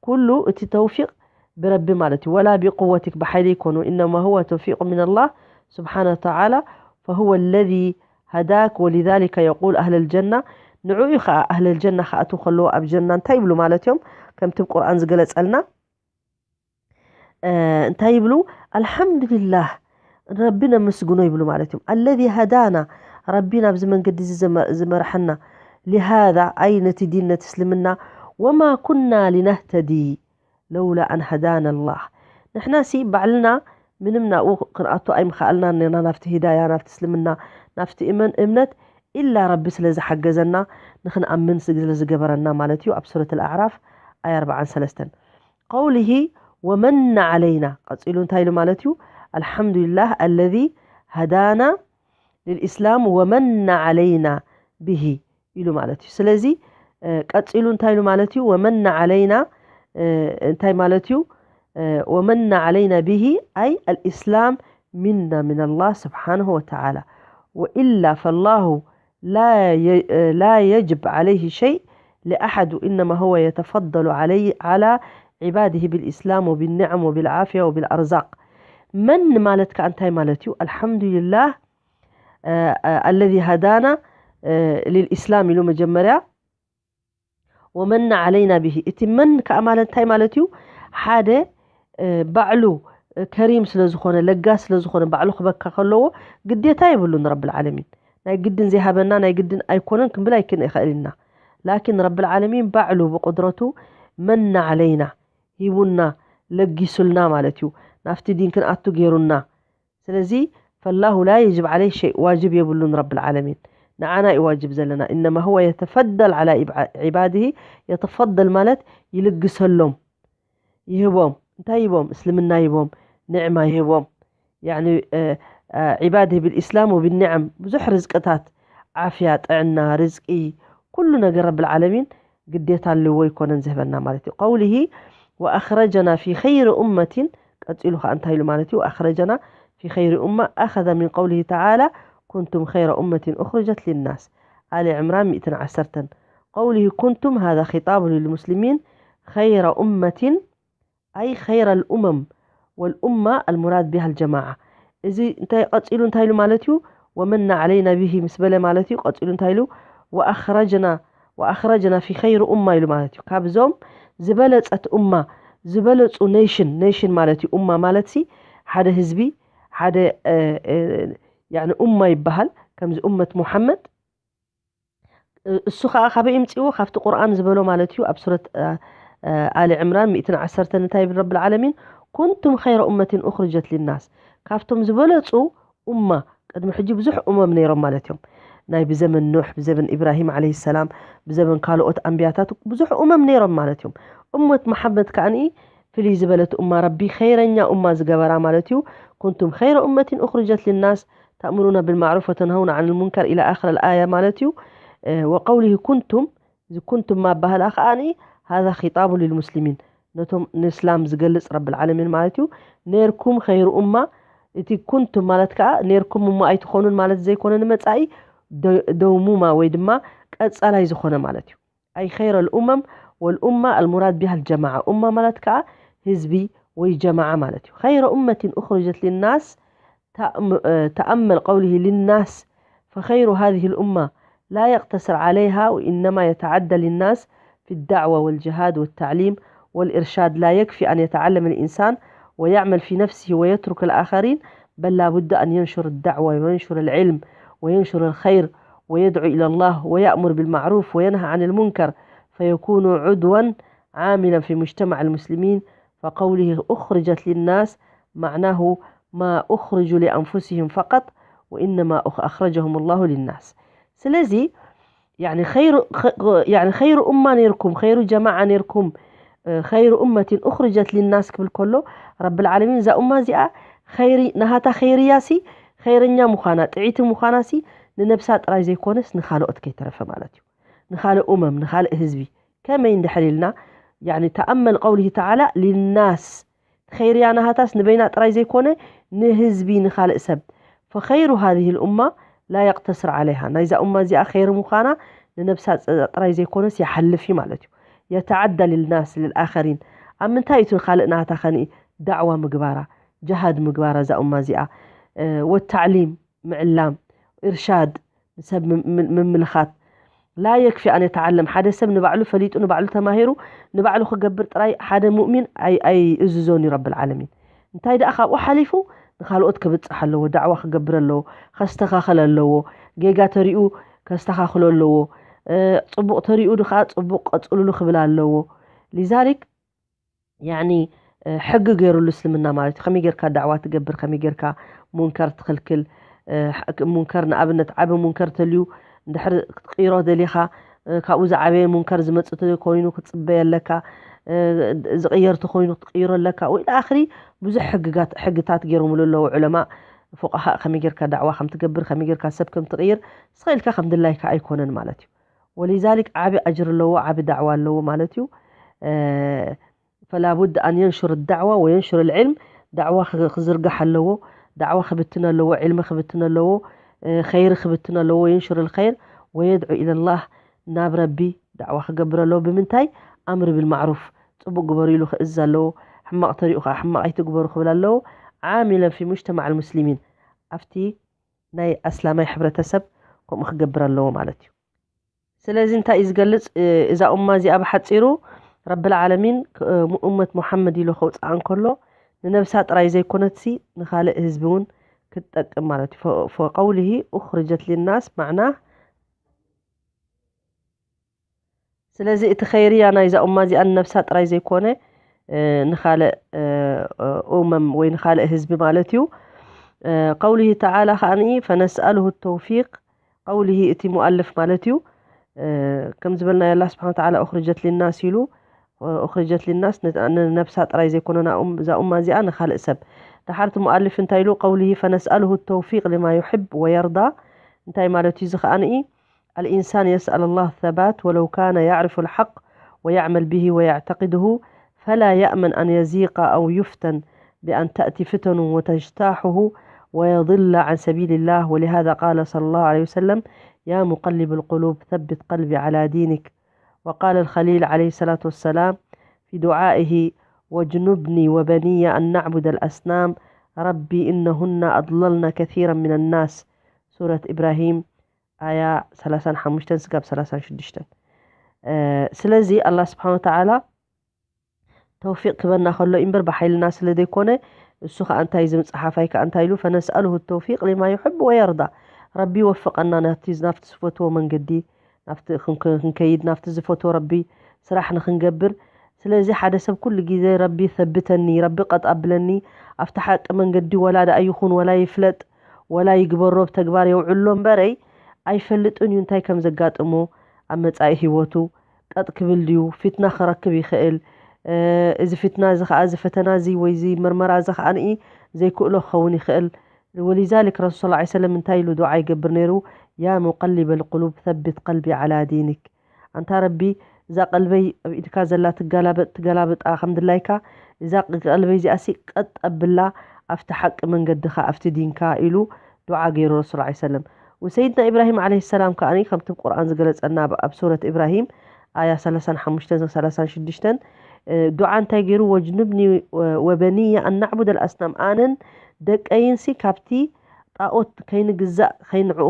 ኩሉ እቲ ተውፊቅ ብረቢ ማለት እዩ። ወላ ቢቁወቲክ፣ ብሓይሊ ይኮኑ፣ ኢነማ ሁወ ተውፊቁ ሚነላህ ስብሓን ወተዓላ፣ ፈሁወ ለዚ ሃዳክ ወሊዛሊከ የቁል ኣህለል ጀና። ንዑ እዩ ከዓ ኣህለል ጀና ክኣትው ከለዎ ኣብ ጀና እንታይ ይብሉ ማለት እዮም? ከምቲ ብ ቁርኣን ዝገለጸልና፣ እ፣ እንታይ ይብሉ? ኣልሓምዱሊላህ፣ ረቢ ነመስግኖ ይብሉ ማለት እዮም። ኣለዚ ሃዳና፣ ረቢ ናብዚ መንገዲ እዚ ዝመ-፣ ዝመርሐና፣ ሊሃዛ፣ ኣይ ነቲ ዲን፣ ነቲ እስልምና፣ ወማ ኩና ሊነህተዲ ለውላ ኣን ሃዳና ኣላህ። ንሕናሲ ባዕልና ምንም ናብኡ ክንኣቱ ኣይምኸኣልናን ነርና፣ ናብቲ ሂዳያ፣ ናብቲ እስልምና፣ ናብቲ እመን-፣ እምነት፣ ኢላ ረቢ ስለ ዝሓገዘና፣ ንኽንኣምን ስለ ዝገበረና ማለት እዩ። ኣብ ሱረት ኣልኣዕራፍ ኣያ ኣርብዓን ሰለስተን። ቀውሊሂ ወመነ ዓለይና፣ ቀጺሉ እንታይ ኢሉ ማለት እዩ? ኣልሓምዱሊላህ ኣለዚ ሃዳና ልልኢስላም ወመነ ዓለይና ብሂ ኢሉ ማለት እዩ። ስለዚ ቀፂሉ እንታይ ኢሉ ማለት እዩ? ወመና ዓለይና እንታይ ማለት እዩ? ወመና ዓለይና ብሂ ኣይ ኣልእስላም ሚና ምን ኣላህ ስብሓንሁ ወተዓላ ወኢላ ፈላሁ ላ የጅብ ዓለይህ ሸይ ለኣሓድ ኢነማ ሁወ የተፈደሉ ዓላ ዒባድህ ብልእስላም ወብልኒዓም ወብልዓፍያ ወብልኣርዛቅ። መን ማለት ከኣ እንታይ ማለት እዩ? ኣልሓምዱልላህ ኣለዚ ሃዳና ልልእስላም ኢሉ መጀመርያ ወመና ዓለይና ብሂ። እቲ መን ከኣ ማለት እንታይ ማለት እዩ? ሓደ ባዕሉ ከሪም ስለ ዝኾነ ለጋስ ስለ ዝኾነ ባዕሉ ክበካ ከለዎ ግዴታ የብሉን ረብል ዓለሚን። ናይ ግድን ዘይሃበና ናይ ግድን ኣይኮነን ክንብል ኣይክንእኸእል ኢና። ላኪን ረብል ዓለሚን ባዕሉ ብቁድረቱ መና ዓለይና ሂቡና ለጊሱልና ማለት እዩ። ናብቲ ዲን ክንኣቱ ገይሩና። ስለዚ ፈላሁ ላ የጅብ ዓለይ ሸይ ዋጅብ የብሉን ረብል ዓለሚን። ንዓና እዩ ዋጅብ ዘለና። ኢነማ ሁወ የተፈደል ዓላ ዒባድሂ። የተፈደል ማለት ይልግሰሎም፣ ይህቦም። እንታይ ይህቦም? እስልምና ይህቦም፣ ንዕማ ይህቦም። ያኒ ዒባድሂ ብልእስላም ወብኒዓም ብዙሕ ርዝቅታት ዓፍያ፣ ጥዕና፣ ርዝቂ፣ ኩሉ ነገር ረብል ዓለሚን ግዴታ ኣለዎ ይኮነን ዝህበና ማለት እዩ። ቀውሊሂ ወኣኽረጀና ፊ ኸይሪ ኡመቲን ቀፂሉ ከዓ እንታይ ኢሉ ማለት እዩ? ኣኽረጀና ፊ ኸይሪ ኡማ ኣኸዘ ሚን ቀውሊሂ ተዓላ ኩንቱም ኸይረ ኡመቲን ኡኽርጀት ሊናስ። ኣሊ ዕምራን ሚእትን ዓሰርተን። ቀውሊሂ ኩንቱም ሃዛ ኺጣቡ ልልሙስሊሚን ኸይረ ኡመቲን ኣይ ኸይረ ልኡመም ወልኡማ ኣልሙራድ ቢሃ ልጀማዓ። እዚ እንታይ ቀፂሉ እንታይ ኢሉ ማለት እዩ? ወመና ዓለይና ብሂ ምስ በለ ማለት እዩ። ቀፂሉ እንታይ ኢሉ? ወኣኽረጅና ወኣኽረጅና ፊ ኸይሪ ኡማ ኢሉ ማለት እዩ። ካብዞም ዝበለፀት ኡማ ዝበለፁ ኔሽን ኔሽን ማለት እዩ። ኡማ ማለት ሲ ሓደ ህዝቢ ሓደ ያኒ ኡማ ይበሃል። ከምዚ ኡመት ሙሓመድ እሱ ከዓ ካበይ ይምፅእዎ? ካብቲ ቁርኣን ዝበሎ ማለት እዩ። ኣብ ሱረት ኣሊ ዕምራን ሚእትን ዓሰርተን እንታይ ይብል ረብል ዓለሚን? ኩንቱም ኸይረ ኡመትን ኡኽርጀት ሊናስ። ካብቶም ዝበለፁ ኡማ ቅድሚ ሕጂ ብዙሕ ኡመም ነይሮም ማለት እዮም። ናይ ብዘመን ኑሕ፣ ብዘመን ኢብራሂም ዓለይሂ ሰላም፣ ብዘመን ካልኦት ኣንቢያታት ብዙሕ ኡመም ነይሮም ማለት እዮም። ኡመት መሓመድ ከዓኒ ፍልይ ዝበለት ኡማ ረቢ ኸይረኛ ኡማ ዝገበራ ማለት እዩ። ኩንቱም ኸይረ ኡመትን ኡኽርጀት ሊናስ ተእምሩና ብልማዕሩፍ ወተንሀውና ዓን ልሙንከር ኢላ ኣኽረ ልኣያ ማለት እዩ። ወቀውሊሂ ኩንቱም እዚ ኩንቱም ማባህላ ከዓኒ ሃዛ ኺጣቡ ልልሙስሊሚን ነቶም ንእስላም ዝገልጽ ረብል ዓለሚን ማለት እዩ። ኔርኩም ኸይሩ ኡማ እቲ ኩንቱም ማለት ከዓ ኔርኩም እሞ ኣይትኾኑን ማለት ዘይኮነ ንመጻኢ ደውሙማ ወይ ድማ ቀጻላይ ዝኾነ ማለት እዩ። ኣይ ኸይረ ልኡመም ወልኡማ ኣልሙራድ ቢሃ ልጀማዓ ኡማ ማለት ከዓ ህዝቢ ወይ ጀማዓ ማለት እዩ። ኸይረ ኡመትን ኡኽርጀት ልናስ ተኣመል ቀውሊሂ ልናስ ፈኸይሩ ሃዚህ ልኡማ ላ የቅተስር ዓለይሃ ወኢነማ የተዓዳ ልናስ ፊ ዳዕዋ ወልጅሃድ ወታዕሊም ወልእርሻድ ላ የክፊ ኣን የተዓለም ልኢንሳን ወያዕመል ፊ ነፍሲሂ ወየትሩክ ልኣኸሪን በል ላቡደ ኣን የንሹር ዳዕዋ ወየንሹር ልዕልም ወየንሹር ልኸይር ويدعو إلى الله ويأمر بالمعروف وينهى عن المنكر فيكون عضوا عاملا في مجتمع المسلمين فقوله أخرجت للناس معناه ما أخرجوا لأنفسهم فقط وإنما أخ- أخرجهم الله للناس. ስለዚ يعني خير خ- يعني خير أمة ኔርኩም خير جماعة ኔርኩም خير أمة أخرجت للناس ክብል ከሎ ረብል ዓለሚን እዛ ኡማ እዚኣ ኸይሪ ናሃታ ኸይርያ ሲ ኸይረኛ ምዃና ጥዒቲ ምዃና ሲ ንነብሳ ጥራይ ዘይኮነስ ንኻልኦት ከይተረፈ ማለት እዩ። ንኻልእ ኡመም ንኻልእ ህዝቢ ከመይ እንድሕር ኢልና يعني ተኣመል ቀውሊሂ ተዓላ ሊናስ ኸይርያ ናሃታስ ንበይና ጥራይ ዘይኮነ ንህዝቢ ንኻልእ ሰብ ፈኸይሩ ሃዚህ ልኡማ ላ የቅተስር ዓለይሃ ናይዛ ኡማ እዚኣ ኸይሪ ምዃና ንነብሳ ጥራይ ዘይኮነስ ይሓልፍ እዩ ማለት እዩ። የተዓዳ ልልናስ ልልኣኸሪን ኣብ ምንታይ እቲ ካልእ ናታ ኸኒ ዳዕዋ ምግባራ ጀሃድ ምግባራ እዛ ኡማ እዚኣ ወታዕሊም ምዕላም ኢርሻድ ንሰብ ምምልኻት ላ የክፊ ኣን የተዓለም ሓደ ሰብ ንባዕሉ ፈሊጡ ንባዕሉ ተማሂሩ ንባዕሉ ክገብር ጥራይ ሓደ ሙእሚን ኣይእዝዞን እዩ ረብል ዓለሚን እንታይ ደኣ ካብኡ ሓሊፉ ንኻልኦት ክብፅሕ ኣለዎ ዳዕዋ ክገብር ኣለዎ ከስተኻኸል ኣለዎ ጌጋ ተሪኡ ከስተኻኽሎ ኣለዎ ፅቡቕ ተሪኡ ድኻ ፅቡቕ ቀፅሉሉ ክብል ኣለዎ ሊዛሊክ ያኒ ሕጊ ገይሩሉ እስልምና ማለት እዩ ከመይ ጌርካ ዳዕዋ ትገብር ከመይ ጌርካ ሙንከር ትኽልክል ሙንከር ንኣብነት ዓቢ ሙንከር ተልዩ እንድሕር ክትቅይሮ ደሊኻ ካብኡ ዝዓበየ ሙንከር ዝመፅእ ኮይኑ ክትፅበየ ኣለካ ዝቕየር ተኮይኑ ክትቅይሮ ኣለካ ወይ ኣኽሪ ብዙሕ ሕግታት ገይሮምሉ ኣለዉ ዑለማ ፉቃሃእ ከመይ ጌርካ ዳዕዋ ከም ትገብር ከመይ ጌርካ ሰብ ከም ትቕይር ስኸ ኢልካ ከም ድላይካ ኣይኮነን ማለት እዩ ወሊዛሊክ ዓቢ ኣጅር ኣለዎ፣ ዓቢ ዳዕዋ ኣለዎ ማለት እዩ። ፈላቡድ ኣን የንሹር ዳዕዋ ወየንሹር ልዕልም፣ ዳዕዋ ክዝርጋሕ ኣለዎ፣ ዳዕዋ ክብትን ኣለዎ፣ ዕልሚ ክብትን ኣለዎ፣ ኸይሪ ክብትን ኣለዎ። የንሹር ልኸይር ወየድዑ ኢለላህ፣ ናብ ረቢ ዳዕዋ ክገብር ኣለዎ። ብምንታይ? ኣምር ብልማዕሩፍ፣ ፅቡቅ ግበሩ ኢሉ ክእዝ ኣለዎ። ሕማቅ ተሪኡ ከዓ ሕማቅ ኣይትግበሩ ክብል ኣለዎ። ዓሚለን ፊ ሙጅተማዕ ልሙስሊሚን፣ ኣብቲ ናይ ኣስላማይ ሕብረተሰብ ከምኡ ክገብር ኣለዎ ማለት እዩ። ስለዚ እንታይ እዩ ዝገልጽ? እዛ ኡማ እዚኣ ብሓጺሩ ረብል ዓለሚን ኡመት ሙሓመድ ኢሉ ከውፅኣ እንከሎ ንነብሳ ጥራይ ዘይኮነትሲ ንኻልእ ህዝቢ እውን ክትጠቅም ማለት እዩ። ፈቀውሊሂ ኡኽርጀት ሊናስ ማዕና ስለዚ እቲ ኸይርያ ናይዛ ኡማ እዚኣ ንነብሳ ጥራይ ዘይኮነ ንኻልእ ኡመም ወይ ንኻልእ ህዝቢ ማለት እዩ። ቀውሊሂ ተዓላ ከዓኒ ፈነስኣልሁ ተውፊቅ ቀውሊሂ እቲ ሙኣልፍ ማለት እዩ። ከም ዝበልናዮ ኣላህ ስብሓን ተዓላ ኡኽርጀት ሊናስ ኢሉ ኡኽርጀት ሊናስ ንነብሳ ጥራይ ዘይኮነ እዛ ኡማ እዚኣ ንኻልእ ሰብ። ደሓርቲ ሙኣልፍ እንታይ ኢሉ? ቀውሊሂ ፈነስኣልሁ ተውፊቅ ሊማ ዩሕብ ወየርዳ። እንታይ ማለት እዩ? እዚ ከዓኒ الإنسان يسأل الله الثبات ولو كان يعرف الحق ويعمل به ويعتقده فلا يأمن أن يزيق أو يفتن بأن تأتي فتن وتجتاحه ويضل عن سبيل الله ولهذا قال صلى الله عليه وسلم يا مقلب القلوب ثبت قلبي على دينك وقال الخليل عليه الصلاة والسلام في دعائه واجنبني وبني أن نعبد الأصنام رب إنهن أضللن كثيرا من الناس سورة إبراهيم ኣያ ሰላሳን ሓሙሽተን ስጋብ ሰላሳን ሽዱሽተን። ስለዚ ኣላህ ስብሓን ወተዓላ ተውፊቅ ክበና ከሎ እምበር ብሓይልና ስለ ዘይኮነ እሱ ከዓ እንታይ ዝም ፀሓፋይ ከዓ እንታይ ኢሉ ፈነስኣልሁ ተውፊቅ ሊማ ይሕብ ወየርዳ ረቢ ይወፍቀና ናብቲ ዝፈትዎ መንገዲ ክንከይድ ናብቲ ዝፈትዎ ረቢ ስራሕ ንክንገብር ስለዚ ሓደ ሰብ ኩሉ ግዜ ረቢ ሰብተኒ ረቢ ቀጥ ኣብለኒ ኣብቲ ሓቂ መንገዲ ወላ ደኣ ይኹን ወላ ይፍለጥ ወላ ይግበሮ ብተግባር የውዕሎ እምበረይ ኣይፈልጥን እዩ እንታይ ከም ዘጋጥሞ ኣብ መጻኢ ህይወቱ ቀጥ ክብል ድዩ ፊትና ክረክብ ይኽእል እዚ ፊትና እዚ ከዓ እዚ ፈተና እዚ ወይ እዚ መርመራ እዚ ከዓ ንኢ ዘይክእሎ ክኸውን ይኽእል ወሊዛሊክ ረሱል ስ ሰለም እንታይ ኢሉ ዱዓ ይገብር ነይሩ ያ ሙቀሊበ ልቁሉብ ሰብት ቀልቢ ዓላ ዲኒክ ኣንታ ረቢ እዛ ቀልበይ ኣብ ኢድካ ዘላ ትገላበጥ ትገላብጣ ከም ድላይካ እዛ ቀልበይ እዚኣሲ ቀጥ ኣብላ ኣብቲ ሓቂ መንገድኻ ኣብቲ ዲንካ ኢሉ ዱዓ ገይሩ ረሱል ዓ ሰለም ወሰይድና ኢብራሂም ዓለይሂ ሰላም ከኣኒ ከምቲ ቁርኣን ዝገለጸና ኣብ ሱረት ኢብራሂም ኣያ ሰላሳን ሓሙሽተን ሰላሳን ሽዱሽተን ዱዓ እንታይ ገይሩ ወጅኑብኒ ወበንየ ኣናዕቡድ ኣልኣስናም ኣነን ደቀይንሲ ካብቲ ጣኦት ከይንግዛእ ከይንዕኡ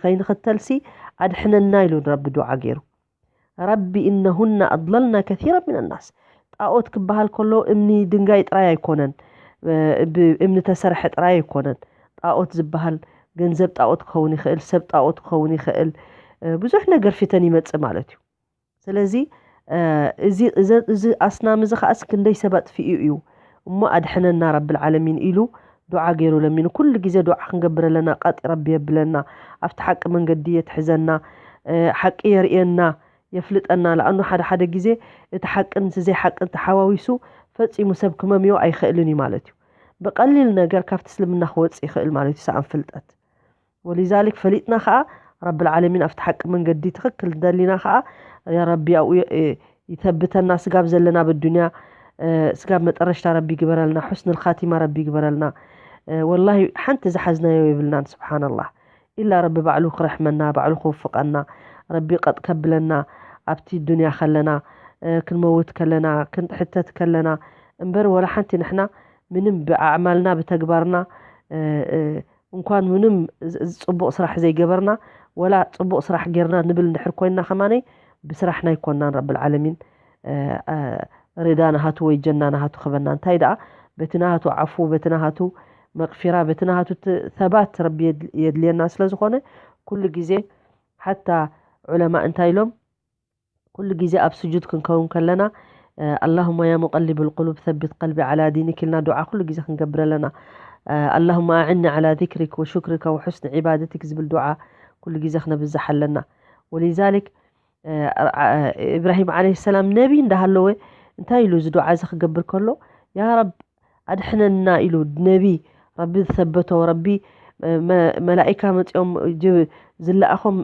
ከይንኽተልሲ ኣድሕነና ኢሉ ንረቢ ዱዓ ገይሩ ረቢ እነሁና ኣድለልና ከሲራ ምን ናስ ጣኦት ክበሃል ከሎ እምኒ ድንጋይ ጥራይ ኣይኮነን እምኒ ተሰርሐ ጥራይ ኣይኮነን ጣኦት ዝበሃል ገንዘብ ጣኦት ክኸውን ይኽእል ሰብ ጣኦት ክኸውን ይኽእል ብዙሕ ነገር ፊተን ይመፅእ ማለት እዩ ስለዚ እዚ ኣስናም እዚ ከዓስ ክንደይ ሰብ ኣጥፊኡ እዩ እሞ ኣድሕነና ረብል ዓለሚን ኢሉ ዱዓ ገይሩ ለሚኑ ኩሉ ግዜ ዱዓ ክንገብር ኣለና ቀጥ ረቢ የብለና ኣብቲ ሓቂ መንገዲ የትሕዘና ሓቂ የርእየና የፍልጠና ለኣኑ ሓደ ሓደ ግዜ እቲ ሓቅን እቲ ዘይሓቅን ተሓዋዊሱ ፈፂሙ ሰብ ክመምዮ ኣይኽእልን እዩ ማለት እዩ ብቐሊል ነገር ካብቲ እስልምና ክወፅእ ይኽእል ማለት እዩ ሰኣን ፍልጠት ወሊዛሊክ ፈሊጥና ከዓ ረብል ዓለሚን ኣብቲ ሓቂ መንገዲ ትኽክል እንደሊና ከዓ ረቢ ኣብኡ ይተብተና ስጋብ ዘለና ብዱንያ ስጋብ መጠረሽታ ረቢ ይግበረልና ሑስን ልካቲማ ረቢ ይግበረልና ወላሂ ሓንቲ ዝሓዝናዮ የብልናን ስብሓንላህ ኢላ ረቢ ባዕሉ ክረሕመና ባዕሉ ክውፍቀና ረቢ ቀጥ ከብለና ኣብቲ ዱንያ ከለና ክንመውት ከለና ክንሕተት ከለና እምበር ወላ ሓንቲ ንሕና ምንም ብኣዕማልና ብተግባርና እንኳን ምንም ፅቡቕ ስራሕ ዘይገበርና ወላ ፅቡቕ ስራሕ ጌርና ንብል እንድሕር ኮይንና ከማነይ ብስራሕና ኣይኮናን ረብል ዓለሚን ሬዳ ናሃቱ ወይ ጀና ናሃቱ ክበና እንታይ ደኣ በቲ ናሃቱ ዓፉ በቲ ናሃቱ መቕፊራ በቲ ናሃቱ ሰባት ረቢ የድልየና ስለ ዝኾነ ኩሉ ግዜ ሓታ ዑለማ እንታይ ኢሎም ኩሉ ግዜ ኣብ ስጁድ ክንከውን ከለና ኣላሁማ ያ ሙቀሊብ ልቁሉብ ሰቢት ቀልቢ ዓላ ዲኒክ ኢልና ዱዓ ኩሉ ግዜ ክንገብር ኣለና ኣላሁማ ኣዕኒ ዓላ ዚክሪክ ወሹክሪካ ወሑስኒ ዒባደቲክ ዝብል ዱዓ ኩሉ ግዜ ክነብዝሕ ኣለና ወሊዛሊክ ኢብራሂም ዓለይሂ ሰላም ነቢ እንዳሃለወ እንታይ ኢሉ እዚ ዱዓ እዚ ክገብር ከሎ ያ ረብ ኣድሕነና ኢሉ ነቢ ረቢ ዝሰበቶ ረቢ መላኢካ መፂኦም ዝለኣኾም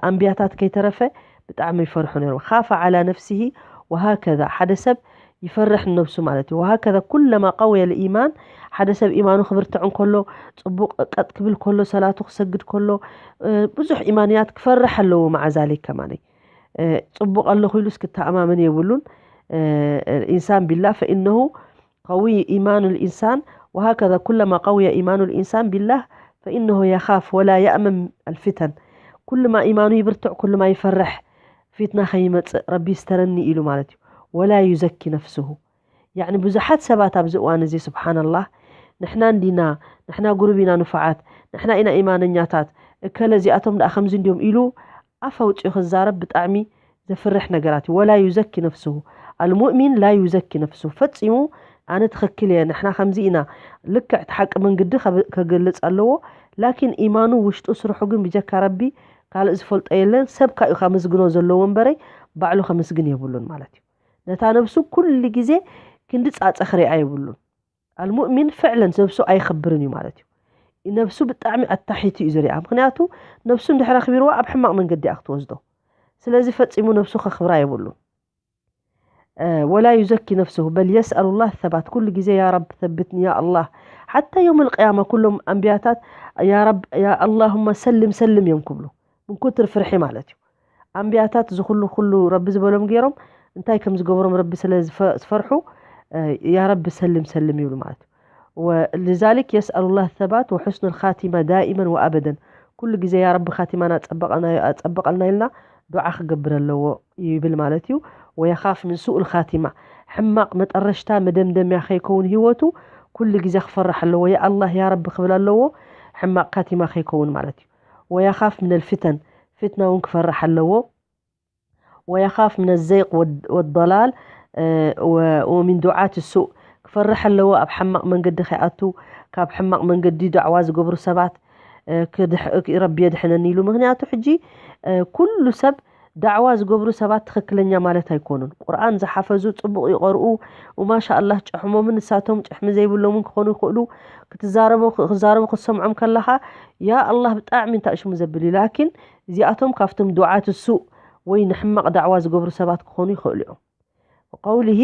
ኣንብያታት ከይተረፈ ብጣዕሚ ይፈርሑ ነይሮም። ካፈ ዓላ ነፍሲሂ ወሃከዛ፣ ሓደ ሰብ ይፈርሕ ንነብሱ ማለት እዩ። ወሃከዛ ኩለማ ቀውየ ልኢማን፣ ሓደ ሰብ ኢማኑ ክብርትዕ እንከሎ፣ ጽቡቕ ቀጥ ክብል ከሎ፣ ሰላቱ ክሰግድ ከሎ፣ እ፣ ብዙሕ ኢማንያት ክፈርሕ ኣለዎ። መዓ ዛሊክ ከማነይ፣ እ፣ ጽቡቕ ኣለኹ ኢሉስ ክተኣማመን የብሉን። እ፣ ኢንሳን ቢላህ ፈኢነሁ ቀውይ ኢማኑ ልኢንሳን፣ ወሃከዛ ኩለማ ቀውየ ኢማኑ ልኢንሳን ቢላህ ፈኢነሁ የኻፍ ወላ የእመን ኣልፊተን። ኩልማ ኢማኑ ይብርትዕ፣ ኩልማ ይፈርሕ ፊትና ከይመጽእ ረቢ ይስተረኒ ኢሉ ማለት እዩ። ወላ ዩዘኪ ነፍስሁ። ያዕኒ ብዙሓት ሰባት ኣብዚ እዋን እዚ ስብሓንላህ፣ ንሕና እንዲና፣ ንሕና ጉሩብ ኢና ንፉዓት፣ ንሕና ኢና ኢማነኛታት፣ እከለ እዚኣቶም ደኣ ከምዚ እንዲዮም ኢሉ ኣፍ ኣውፂኡ ክዛረብ ብጣዕሚ ዘፍርሕ ነገራት እዩ። ወላ ዩዘኪ ነፍስሁ። ኣልሙእሚን ላ ዩዘኪ ነፍስሁ። ፈጺሙ ኣነ ትኽክል እየ፣ ንሕና ከምዚ ኢና፣ ልክዕ እቲ ሓቂ መንገዲ ከብ-፣ ከገልጽ ኣለዎ። ላኪን ኢማኑ ውሽጡ ስርሑ ግን ብጀካ ረቢ ካልእ ዝፈልጦ የለን። ሰብ ካዩ ከመስግኖ ዘለዎ እምበረይ ባዕሉ ከመስግን የብሉን ማለት እዩ። ነታ ነብሱ ኩሉ ግዜ ክንዲ ጻጸ ክሪኣ የብሉን። ኣልሙእሚን ፍዕለን ነብሱ ኣይኸብርን እዩ ማለት እዩ። ነብሱ ብጣዕሚ ኣታሒቱ እዩ ዝሪኣ። ምኽንያቱ ነብሱ እንድሕር ኣኽቢርዋ ኣብ ሕማቕ መንገዲ እያ ክትወስዶ። ስለዚ ፈጺሙ ነብሱ ከኽብራ የብሉን። እ፣ ወላ ዩዘኪ ነፍስሁ በል የስኣሉ ላህ ሰባት። ኩሉ ግዜ ያ ረብ ተብትኒ፣ ያ ኣላህ። ሓታ የውም ልቅያማ ኩሎም ኣንቢያታት ያ ረብ፣ ያ ኣላሁመ ሰልም ሰልም እዮም ክብሉ። ምን ኩትር ፍርሒ ማለት እዩ። ኣንቢያታት እዚ ኩሉ፣ ኩሉ ረቢ ዝበሎም ገይሮም እንታይ ከም ዝገብሮም ረቢ ስለ ዝፈ-፣ ዝፈርሑ፣ እ፣ ያ ረቢ ሰልም ሰልም ይብሉ ማለት እዩ። ወ-፣ ልዛሊክ የስኣሉ ላህ ሰባት ወሑስኑ ልኻቲማ ዳኢመን ወኣበደን። ኩሉ ግዜ ያ ረቢ ካቲማና ኣጸበቐና-፣ ኣጸበቐልና ኢልና ዱዓ ክገብር ኣለዎ ይብል ማለት እዩ። ወየኻፍ ምን ሱእ ልኻቲማ፣ ሕማቕ መጠረሽታ መደምደምያ ከይከውን ህይወቱ ኩሉ ግዜ ክፈርሕ ኣለዎ። ያ ኣላህ ያ ረቢ ክብል ኣለዎ፣ ሕማቕ ካቲማ ከይከውን ማለት እዩ። ወየኻፍ ምን ልፊተን፣ ፊትና እውን ክፈርሕ ኣለዎ። ወየኻፍ ምን ዘይቅ ወድ-፣ ወደላል፣ እ፣ ወ-፣ ወሚን ዱዓት ሱእ፣ ክፈርሕ ኣለዎ ኣብ ሕማቕ መንገዲ ከይኣቱ፣ ካብ ሕማቕ መንገዲ ዳዕዋ ዝገብሩ ሰባት፣ እ፣ ክድሕ-፣ ረቢ የድሕነኒ ኢሉ። ምኽንያቱ ሕጂ፣ እ፣ ኩሉ ሰብ ዳዕዋ ዝገብሩ ሰባት ትኽክለኛ ማለት ኣይኮኑን። ቁርኣን ዝሓፈዙ፣ ጽቡቕ ይቐርኡ፣ ወማሻ ኣላህ ጭሕሞምን ንሳቶም ጭሕሚ ዘይብሎምን ክኾኑ ይኽእሉ። ክትዛረቡ፣ ክዛረቡ ክትሰምዖም ከለኻ፣ ያ ኣላህ ብጣዕሚ እንታይ ሽሙ ዘብል እዩ። ላኪን እዚኣቶም ካብቶም ዱዓት ሱእ ወይ ንሕማቕ ዳዕዋ ዝገብሩ ሰባት ክኾኑ ይኽእሉ እዮም። ቀውሊሂ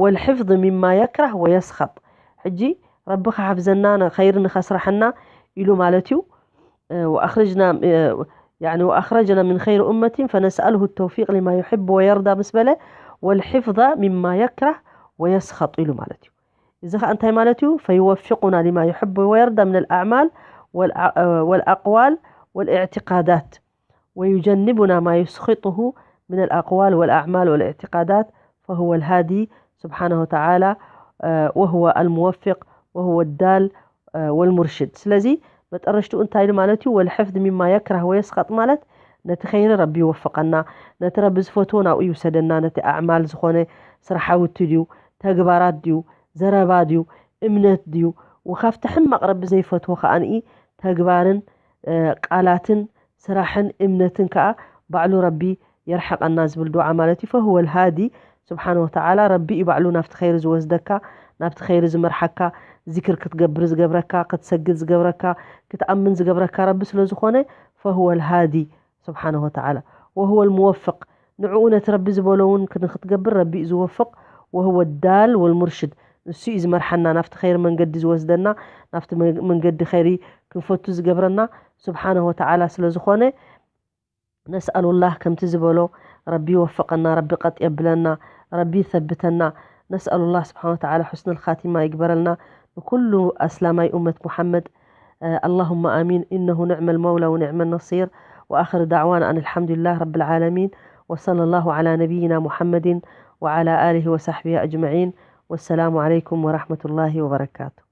ወልሕፍዝ ሚማ የክራህ ወየስኸጥ። ሕጂ ረቢ ክሓፍዘና፣ ንኸይሪ ንኸስራሐና ኢሉ ማለት እዩ። ወኣኽረጅና፣ ያዕኒ ወኣኽረጅና ምን ኸይሪ ኡመቲን ፈነስኣልሁ ተውፊቅ ሊማ ዩሕብ ወየርዳ ምስ በለ ወልሕፍዛ ሚማ የክራህ ወየስኸጥ ኢሉ ማለት እዩ። እዚ ኸዓ እንታይ ማለት እዩ? ፈይወፊቁና ሊማ ዩሕብ ወየርዳ ምን ኣልኣዕማል ወልኣ-፣ ወልኣቅዋል ወልእዕትቃዳት ወዩጀንቡና ማ ዩስኺጡሁ ምን ኣልኣቅዋል ወልኣዕማል ወልእዕትቃዳት ፈሁወ ልሃዲ ስብሓነሁ ወተዓላ ወሁወ ኣልሙወፊቅ ወሁወ ዳል ወልሙርሽድ። ስለዚ መጠረሽትኡ እንታይ ኢሉ ማለት እዩ? ወልሕፍዝ ሚማ የክራህ ወየስኸጥ ማለት ነቲ ኸይሪ ረቢ ይወፍቐና፣ ነቲ ረቢ ዝፈትዎ ናብኡ ይውሰደና፣ ነቲ ኣዕማል ዝኾነ ስራሓውቲ ድዩ፣ ተግባራት ድዩ፣ ዘረባ ድዩ፣ እምነት ድዩ፣ ወካብቲ ሕማቕ ረቢ ዘይፈትዎ ከኣ ንኢ ተግባርን፣ እ፣ ቃላትን ስራሕን እምነትን ከኣ ባዕሉ ረቢ የርሕቐና ዝብል ዱዓ ማለት እዩ። ፈሁወ ልሃዲ ስብሓነ ወተዓላ ረቢ እዩ ባዕሉ ናብቲ ኸይሪ ዝወስደካ፣ ናብቲ ኸይሪ ዝመርሓካ፣ ዚክር ክትገብር ዝገብረካ፣ ክትሰግድ ዝገብረካ፣ ክትኣምን ዝገብረካ ረቢ ስለ ዝኾነ ፈሁወ ልሃዲ ስብሓነ ወተዓላ ወሁወ ልሙወፍቅ ንዕኡ ነቲ ረቢ ዝበሎ እውን ንክትገብር ረቢ እዩ ዝወፍቕ። ወህወ ዳል ወልሙርሽድ ንሱ እዩ ዝመርሓና፣ ናብቲ ኸይሪ መንገዲ ዝወስደና፣ ናብቲ መ-፣ መንገዲ ኸይሪ ክንፈቱ ዝገብረና ስብሓነ ወተዓላ ስለ ዝኾነ ነስኣሉላህ ከምቲ ዝበሎ ረቢ ይወፍቐና፣ ረቢ ቀጥ የብለና፣ ረቢ ይሰብተና። ነስኣሉላህ ስብሓነ ወተዓላ ሑስነል ኻቲማ ይግበረልና ንኩሉ ኣስላማይ ኡመት ሙሓመድ። اللهم آمين. إنه نعم المولى ونعم النصير. وآخر دعوانا أن الحمد لله رب العالمين. وصلى الله على نبينا محمد وعلى آله وصحبه أجمعين. والسلام عليكم ورحمة الله وبركاته.